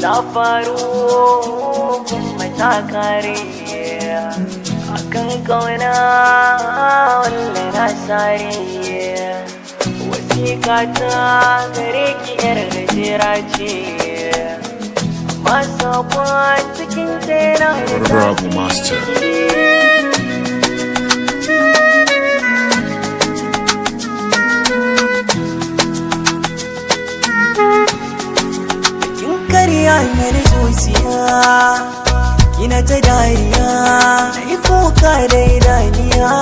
Ta faru kuma ta kare akan kauna, walla na sare. Wasiƙa ta gare ki yar gajera ce, amma saƙon cikin tana da Bravo Master. tasiri. Kin karya mini zuciya, kina ta dariya, na yi kuka da idaniya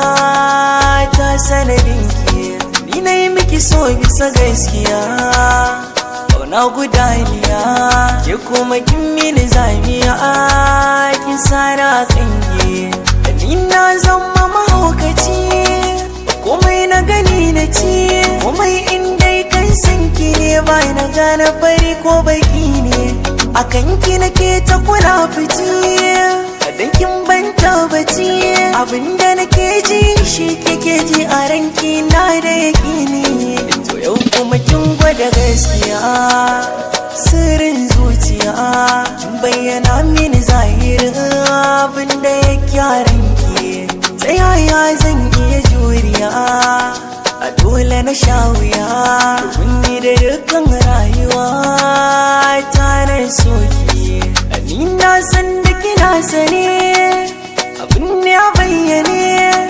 ta sanadin ki. Ni na yi miki so bisa gaskiya, kauna gudaniya, ke kuma kin mini zamiya, kin sana kange. Ni na zama mahaukaci, komai na gani na ci, komai inda kan san ki ne, ba na gane fari ko baki ne. Akan ki nake ta kula fici, dan kin ban tabbaci, abinda nake ji shi kike ji a ranki, na da yakini. To yau kuma kin gwada gaskiya, sirrin zuciya, kin bayyana mini zahirin abinda yake a ranki. Ta yaya zan iya juriya? A dole na sha wuya, domin da dukkan rayuwa ta na soki. Ni na san da kina sane, abin ya bayyane.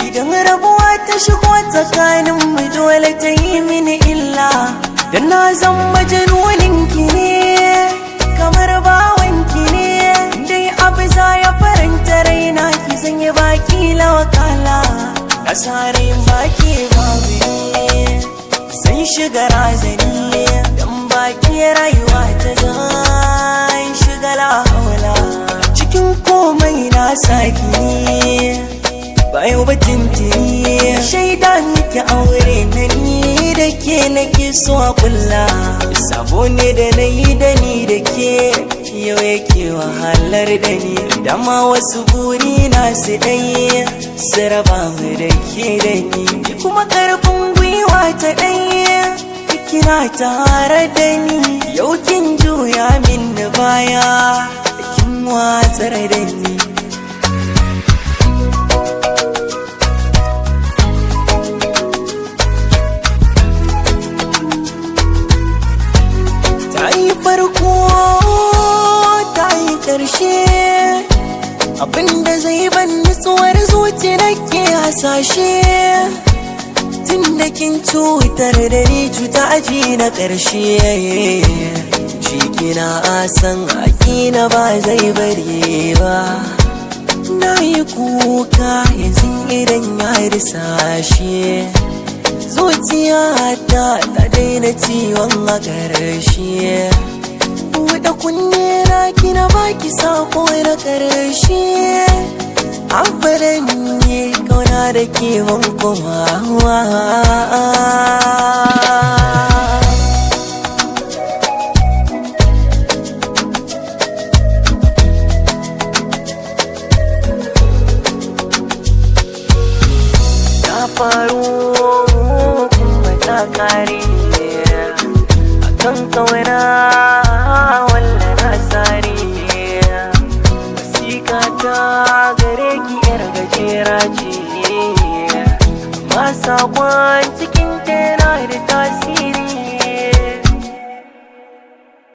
Idan rabuwa ta shigo tsakanin mu, dole ta yi mini illa, dan na zan majanunin ki ne, kamar bawan ki ne. Dai abu za ya faranta raina, ki zan yi baki lawakala. Na sare baki babu ne, zan shiga razani, dan baki rayuwa ta zan shiga lahaula. Cikin komai na saki bayan batun tuni, shaida miki aure na ni da ke nake so a kulla. Sabo ne da na yi da ni da ke, yau yake wahalar da ni. Dama wasu buri na su ɗaya su raba mu da ke da ni, kuma karfin gwiwa ta ɗaya kina tare da ni. Yau kin juya min baya, kin watsar da ni. Ta yi farko, ta yi ƙarshe, abinda zai ban nutsuwar zuci nake hasashe. Tun da kin cutar da ni, cuta aji na ƙarshe, shi kina san akina ba zai bari ba. Na yi kuka yanzu idan ya risashe, zuciya ta ta daina ciwon a ƙarshe. Buɗe kunne na kina baki sako na ƙarshe, abadan ne kauna da ke ban komawa.